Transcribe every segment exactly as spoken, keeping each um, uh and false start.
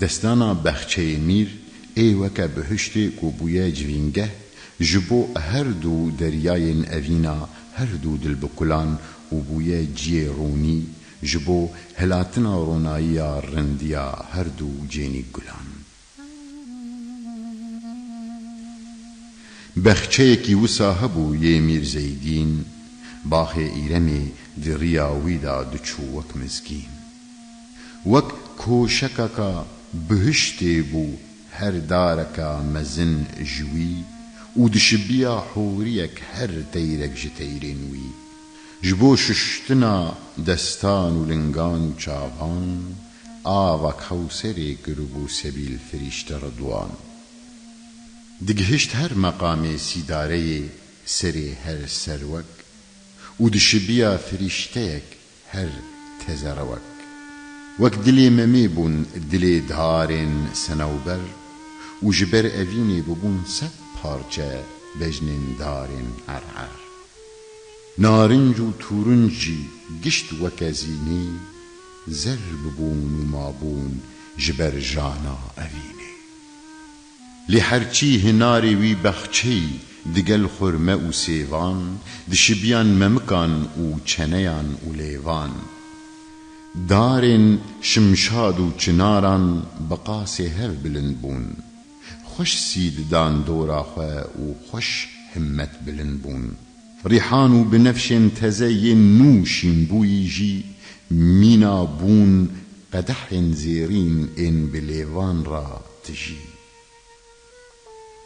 Destana Bexçeyê Mîr ê weke bihiştê ku bûye civîngeh ji bo her du deryayên evîna her du dilbikulan û bûye ciyê ronî ji bo hilatina ronayiya rindiya her du cênî gulan. Bexçeyekî wisa hebû yê Mîr Zeydîn, baxê Îremê di riya wî de diçû wek mizgîn. Wek koşekeka bihiştê bû her dareka mezin ji wî û dişibiya hûriyek her teyrek ji teyrên wî. Ji bo şuştina destan û lingan û çavan, ava Kewserê kiribû sebîl firîşte Ridwan. Digihişt her meqamê sîdareyê serê her serwek û dişibiya firîşteyek her tezerewek. Wek dilê Memê bûn dilê darên senewber û ji ber evînê bibûn sed parçe bejnên darên erher. Narinc û tûrinc jî gişt weke zînê zer bibûn û mabûn ji ber jana evînê. Lê herçî hinarê wî bexçeyî digel xurme û sêvan, dişibiyan memikan û çeneyan û lêvan. Darên şimşad û çinaran bi qasê hev bilind bûn. Xweş sî didan dora xwe û xweş himmet bilind bûn. Rîhan û binefşên teze yên nû şînbûyî jî mîna bûn qedehên zêrîn ên bi lêvan re tijî.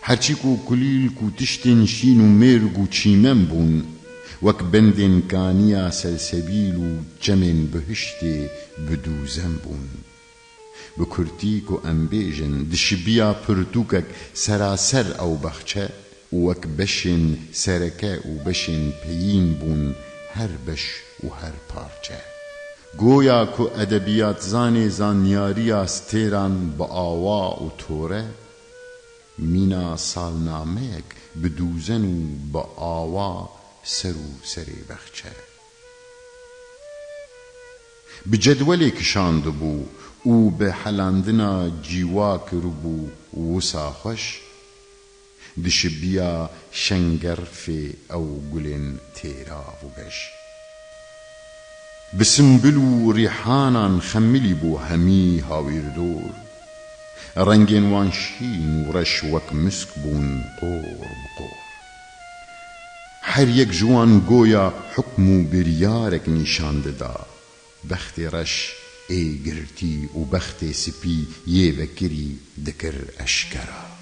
Herçî ku kulîlk û tiştên şîn û mêrg û çîmen bûn, wek bendên kaniya selsebîl û çemên bihiştê bi dûzen bûn. Bi kurtî ku em bêjin, dişibiya pirtûkek seraser ew bexçe û wek beşên sereke û beşên peyîn bûn her beş û her parçe. Goya ku edebiyatzanê zanyariya stêran bi awa û tore, mîna salnameyek bi dûzen û bi awa ser û serê bexçe. Bi cedwelê kişandibû û bi helandina cîwa kiribû wisa xweş, dişibiya şengerfê ew gulên têrav û beş. Bi simbil û rîhanan xemilî bû hemî hawîrdor. Rengên wan şîn û reş wek misk bûn qor bi qor. Her yek ji wan goya hukm û biryarek nîşan dida. Bextê reş ê girtî û bextê spî yê vekirî dikir eşkera.